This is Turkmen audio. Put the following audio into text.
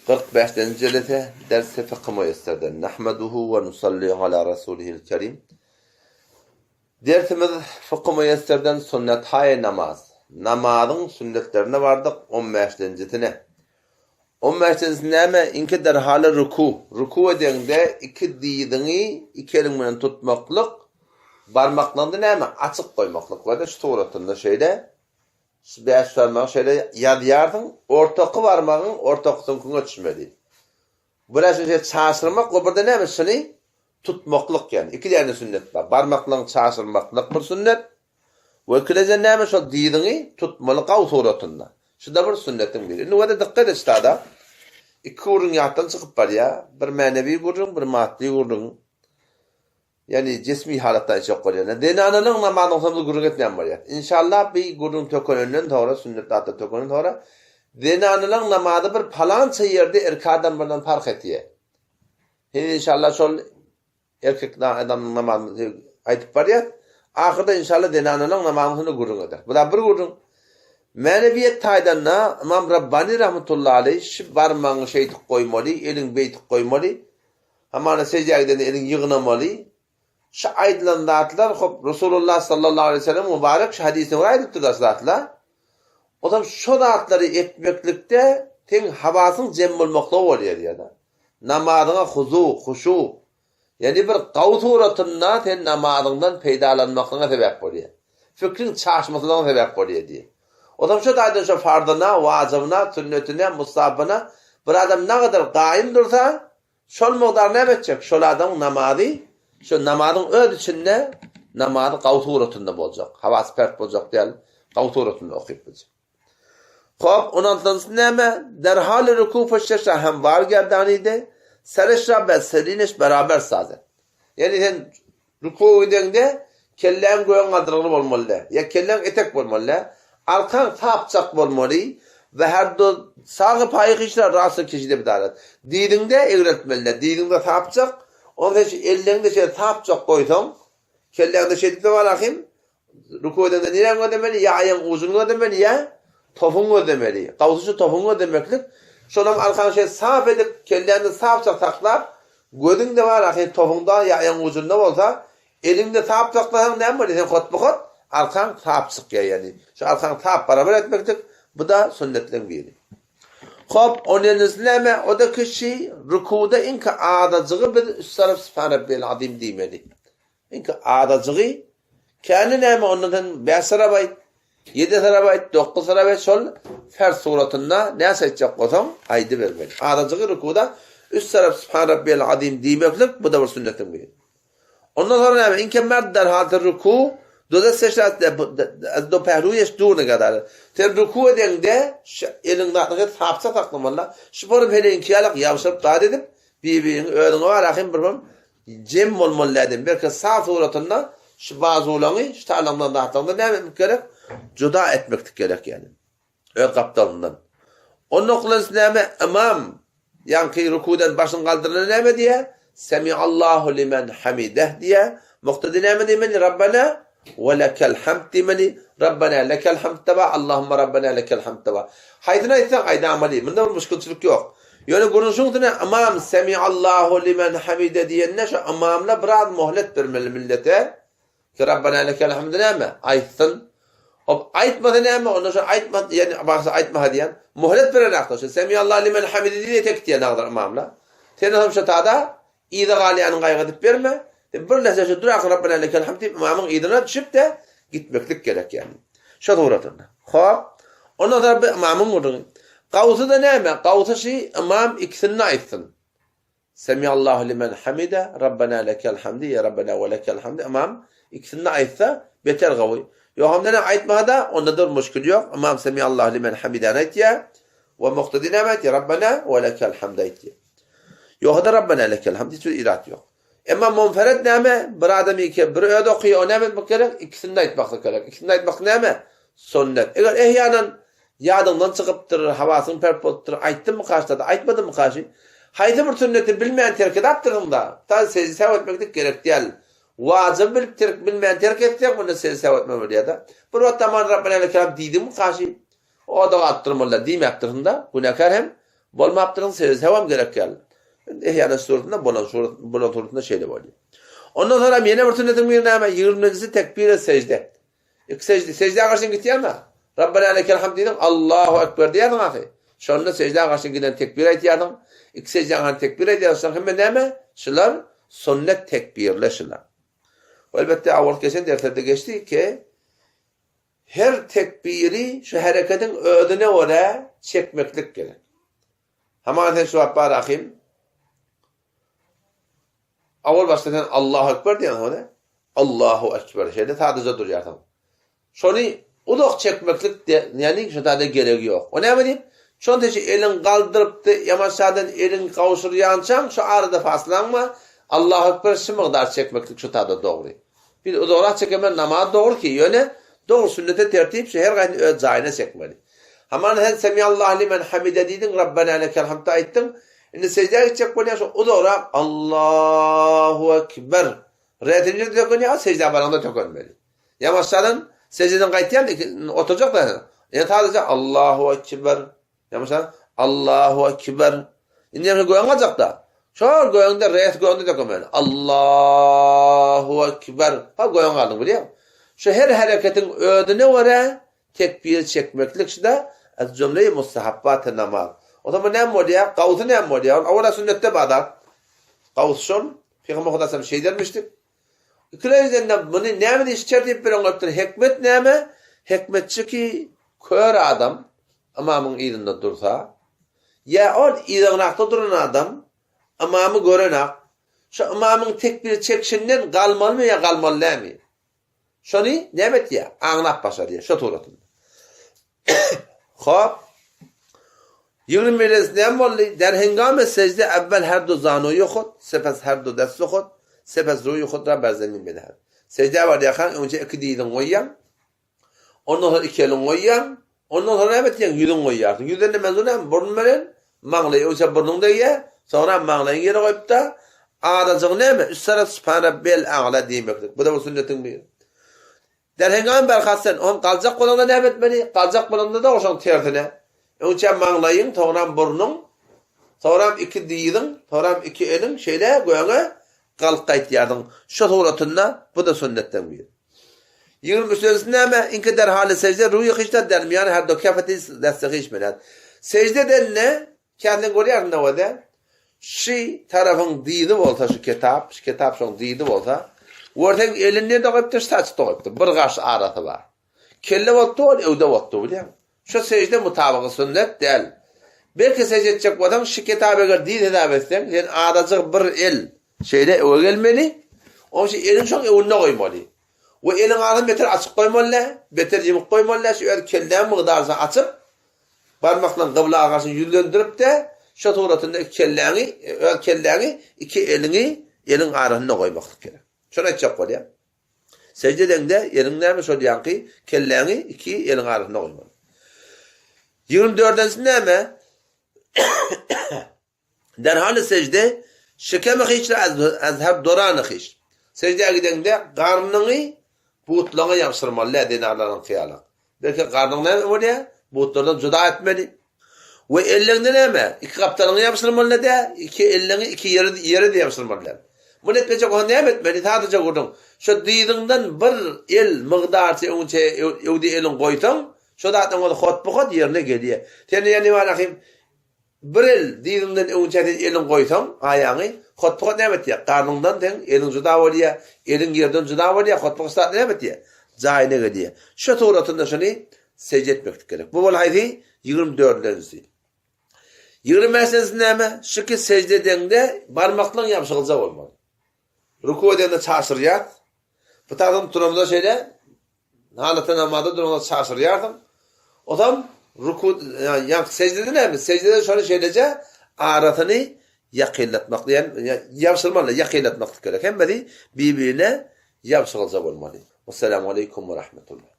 45-nji jelese Dersi Fykhy Muýesserden Nahmaduhu we nusalli ala rasulihil kerim Dersimiz Fykhy Muýesserden Sünnethaýy namaz Namazyň sünnetlerine bardyk on bäşdenjisine On bäşdenjisi näme? Inki derhaly ruku Ruku edeňde iki dyzyňy iki eliň bilen tutmaklyk barmaklaryňy näme? Açyk goýmaklyk we-de şu suratynda şeýle Şu bäş barmagy şeýle ýazýarsyň, ortaky barmagyň ortaky süňküňe düşmeli. Bir şeýle çaşyrmak we birde näme şuny tutmaklyk ýagny iki däne sünnet bar. Barmaklaryňy çaşyrmaklyk bir sünnet we ikileje näme şol dyzyňy tutmaly gaw suratynda. Şu-da bir sünnetiň biri. Indi wada dykgat et ştada. Iki gürrüň ýatdan çykyp barýar. Bir mänewi gürrüň, bir maddy gürrüň. Ýagny jismi halatda aýtjak bolýan. Zenanalaryň namazyny okasam gürrüň etmän bolýar. Inşallah bi gürrüň tökenenden soňra sünnet zatlar tökenenden soňra zenanalaryň namazy bir palança ýerde erkek adamlardan parh etýär. Heniz inşallah şol erkek adamyň namazyny aýdyp barýas. Ahyrda inşallah zenanalaryň namazyny üstünde gürrüň eder. Bu da bir gürrüň. Mänewiýet taýdan-da Ymam Rabbani rahmetullahi aleýh şu barmagyňy şeýdip goýmaly, eliňi beýdip goýmaly. Hamana seždä gidende eliňi ýygnamaly. Şu aýdylan zatlar hop Resulullah sallallahu aleýhi we sellem mübarek şu hadysine görä aýdylypdyr da şu zatlar. Ozal şo zatlary etmeklikde seň hawasyň jem bolmaklygy bolýar diýýär-de. Namazyňa huzu, huşu, ýagny bir gawy suratynda sen namazyňdan peýdalanmaklygyňa sebäp bolýar. Fikriň çaşmasylygyna sebäp bolýar diýýär. Ozal şo taýdan şo farzyna, wajybyna, sünnetine, mustahabyna bir adam nagadar gaýym dursa, Şol mugdar näme etjek? Şol adamyň namazy, şo namazyň öz içinde namazy gawy suratynda boljak. Hawasy pert boljak däl, gawy suratynda okyp biljek. Hop, on altynjysy näme? Derhal ruku fışşeşa hem war gerdanide, sereşra be serineş beraber sazet. Ýagny sen Rukuwa gideňde kelläň göge galdyrygly bolmaly däl. Ýa kelläň etek bolmaly däl. Arkaň sapjak bolmaly we her do sagy paýy hyşra rasa keşide bidaret. Dyzyňda egreltmeli däl. Dyzyňda sapjak, onsoň sen şu elleňde şeýle sapjak goýsaň, kelläňde şeýdip-de bar ahym, Ruku edende niräni gözlemeli? Ýa aýagyň ujuny gözlemeli, ýa topuňy gözlemeli. Gowusy şu topuňy gözlemeklik. Şonam arkaňy şeýle sap edip, kelläňde sapjak saklap, gözüň-de bar ahyry topuňda ýa aýagyň ujunda bolsa, eliňde sap saklasaň näme bolýar? Sen hotba-hot arkaň sap çykýar ýagny. Şu arkaňy sap barabar etmeklik, bu-da sünnetleň biri. Hop, on ýedinjisi näme? O-da kişi rukuda iňki azajygy biz üç tarap Sübhan Rabbiyel Azim diýmeli. Iňki azajygy käni näme ondan sen bäş sarap aýt, ýedi sarap aýt, dokuz sarap aýt şol ferz suratynda näçe aýtjak bolsaň aýdybermeli. Azajygy rukuda üç sarap Sübhan Rabbiyel Azim diýmeklik bu-da bir sünnetiň biri. Ondan soňra näme iňki merd derhal ruku do desteş do pehluýeş dur gadar. Sen ruku edeňde şu eliň zadyny sapça saklamaly. Şu borum heleýiňki ýalak ýabşyryp zat edip bir-biriňi özüňe bar ahym bir Jem bolmaly dädem. Belki sag suratynda şu bazulaňy, şu talaňdan zatlaňdan näme etmek gerek? Juda etmeklik gerek ýagny. Öz gapdalyndan. Onda okulan näme? Ymam ýaňky rukudan başyny galdyranda näme diýýär? Semiallahu limen hamideh diýýär. Muktedi näme diýmeli? Rabbana we lekel hamd diýmeli. Rabbana lekel hamd da bar, Allahumma rabbana lekel hamd da bar. Haýsyny aýtsaň aýdamaly. Munda bir muşkilçilik ýok. Ýöne gürrüňşiň üstüne ymam Semiallahu limen hamide diýende şu ymamla biraz mohlet bermeli millete ki Rabbena lekel hamd näme? Aýtsyn. Hop aýtmasa näme? Onda şu aýtma ýani bagşy aýtmaha diýen. Mohlet beren akda şu Semiallahu limen hamide diýe tek diýen agdyr ymamla. Sen hem şu tada yza galýanyň gaýgy edip berme. Bir näse şu dur Rabbena lekel hamd diýip ymamyň yzyna düşüp-de gitmeklik gerek ýani. Şo suratynda. Hop. Ondan soň bir ymamyň gürrüňi. Gawsy-da näme? Gawsy şi ymam ikisini aýtsyn. Semiallahu limen hamide, Rabbena lekel hamdi, ýa Rabbena we lekel hamdi ymam ikisini aýtsa beter gawy. Ýok onda näme aýtmasa-da onda-da bir muşkil ýok. Ymam Semiallahu limen hamidäni aýtýar we muktedi näme aýtýar? Rabbena we lekel hamdi aýtýar. Ýogsa-da Rabbena lekel hamd hiç bir irat ýok. Emma munfered näme? Bir adam ýeke bir özi okaýar, o näme etmek gerek? Ikisini-de aýtmaklyk gerek. Ikisini-de aýtmak näme? Sünnet. Eger ehýanan ýadyňdan çykypdyr, hawasyň pert bolupdyr, aýtdymyka şda-da, aýtmadymyka şi? Haýsy bir sünneti bilmän terk edapdyrsyň-da, ta sejde säw etmeklik gerek däl. Wajyby bilip terk bilmän terk etseň, onda sejde säw etme bolýar-da. Bir wagt aman Rabbena lekel hamd diýdiňmika şi? O-da galypdyr molla diýmäpdirsiň-da, günäkär hem. Bolmapdyryň sežde sehwem gerek ýaly. Indi ehýana suratynda bolan surat bolan suratynda şeýle bolýar. Ondan soň hem ýene bir sünnetiň biri näme? Ýigriminjisi tekbire sejde. Iki sejde, sejdä garşy gitýärmi? Rabbena lekel hamd diýdiň, Allahu ekber diýýärsiň ahy. Şonda sejdä garşy giden tekbir aýtýarsyň. Iki sejdäň han tekbir aýdýarsyň. Şoň hemme näme? Şular sünnet tekbirler şular. Elbetde awal geçen derslerde geçdi ki her tekbiri şu hereketiň özüne görä çekmeklik gerek. Haman sen şu wagt bar ahim. Awal başda sen Allahu Ekber diýýäň hone. Allahu Ekber şeýle sadaja durýarsyň. Şony uzak çekmeklik de, ýani şu taýda geregi ýok. O näme diýip? Şony sen şu eliň galdyrypdy, ýamaşadan eliň gowşurýançaň şu arada faslaňma Allahu Ekber şu mygdar çekmeklik şu taýda dogry. Bir uzagrak çekemen namaz dogry ki, ýöne dogry sünnete tertip şu her gaýsyny öz jaýyna çekmeli. Hamana sen Semiallahu limen hamide diýdiň, Rabbena lekel hamd aýtdyň. Indi sejdä gitjek bolýaň şu uzagrak Allahu ekber. Resini nirde tökenýär? Sejdä baraňda tökenmeli. Ýamaşjadan sejdeden gaýtýan oturjak da. Ýa sadece Allahu ekber. Ýamaşa Allahu ekber. Indi ýa göň aljakda. Şol göňde res göňde tökemeli. Allahu ekber. Ha göň aldyň bilýäň. Şu her hereketiň özüne görä Tekbir çekmeklik şda ez jümleýi mustahabbat namaz. O zaman näme bolýar? Gawsy näme bolýar? Ol awala sünnetde bar zat. Gaws şol. Pygamber Huda sallam şeý dermişdik. Ikilenjiden muny näme diýip şer diýip bilen goýupdyr. Hikmet näme? Hikmetçi ki kör adam ymamyň yzynda dursa, ýa ol yzagrakda duran adam ymamy görenak, şu ymamyň tekbir çekişinden galmalymy ýa galmaly dälmi? Şony näme etýär? Aňlap başarýar şo suratynda. Hop. 21-nji näme boldy? Der hengame secde evvel her du zanuýy hud, sepes her du desti hud, sepes ruýy hud ra ber zemin bedehad. Sejdä barýarkaň öňje iki dyzyňy goýýaň. Ondan soň iki eliňi goýýaň. Ondan soň näme etýäň? Ýüzüňi goýýarsyň. Ýüzden näme soň näme? Burun bilen maňlaý öňçe burnuň degýär, soňra maňlaýyňy ýere goýup-da, azajygy näme? Üst tarap Sübhan Rabbiyel A'la diýmeklik. Bu-da bir sünnetiň biri. Derheňňam berhast sen, oň galjak bolanda näme etmeli? Galjak bolanda-da şoň tersine. Öňçe maňlaýyň, soňram burnuň, soňram iki dyzyň, soňram iki eliň şeýle göge galyp gaýtýarsyň. Şo suratynda bu-da sünnetden biri. Ýigrimi üçünjisi näme? Inki derhaly sejde ruýy hyşda dermiýany her do kefeti desti hyş bilen. Sejde edende käsini görýärsiň nowada şy tarapyň dyzy bolsa şu ketap, şu ketap şoň dyzy bolsa, görseň elini nirde goýupdyr? Şu saçda goýupdyr. Bir gaş arasy bar. Kelle bolupdy ol öwde bolupdy bilýäň. Şu sejde mutabygy sünnet däl. Belki sejde etjek bolsaň şu ketaby eger dyz hesap etseň sen azajyk bir el Şeýle öe gelmeli. Onuň üçin eliňi şoň öňünde goýmaly. We eliň agzyny beter açyk goýmaly däl, beter ýumuk goýmaly däl, şu öz kelläň mygdaryny açyp, barmaklaryňy gybla garşy ýüzlendirip-de, şo suratynda iki kelläňi, öz kelläňi iki eliňi eliň arasynda goýmaklyk gerek. Şony aýtjak bolýan. Sežde edeňde eliň näme şol ýaňky kelläňi iki eliň arasynda goýmaly. Ýigrimi dördünjisi näme? Derhal sejde şikemi hiçle azhab dorany hiç. Sejdä gideňde garnyňy butlaňa ýabşyrmaly däl zenanlaryňky ýaly. Belki garnyň näme bolýar? Butlardan juda etmeli. We elleňde näme? Iki gapdalyňy ýabşyrmaly däl, iki elleňi iki ýere ýere de ýabşyrmaly däl. Muny etmejek bolsaň näme etmeli? Sadaja gürrüň. Şo dyzyňdan bir el mygdarça öňçe öwde eliň goýsaň, şo zatlaryň özi hotba-hot ýerine gelýär. Sen ýa neme Bir el dyzyňdan öňünçä sen eliňi goýsaň, aýagyňy, hotpygat näme etýär? Garnyňdan seň eliň juda bolýar, eliň ýerden juda bolýar, hotpygat zat näme etýär? Jaýyna gelýär. Şu suratynda şuny sežde etmeklik gerek. Bu bol haýsy? Ýigrimi dördünjisi. Ýigrimi bäşinjisi näme? Şu ki sežde edeňde barmaklaryň ýabşygylja bolmaly. Ruku edende çaşyrýas. Bu tarapdan turamda şeýle Halatda namazda duranda çaşyrýarsyň. Ozam ruku ýa seždede näme? Seždede şony şeýleje arasyny ýakynlatmak diýen ýabşyrmaly, ýakynlatmaklyk gerek. Hemmesi bir-birine ýabşygylja bolmaly. Wassalamu aleýkum we rahmetullah.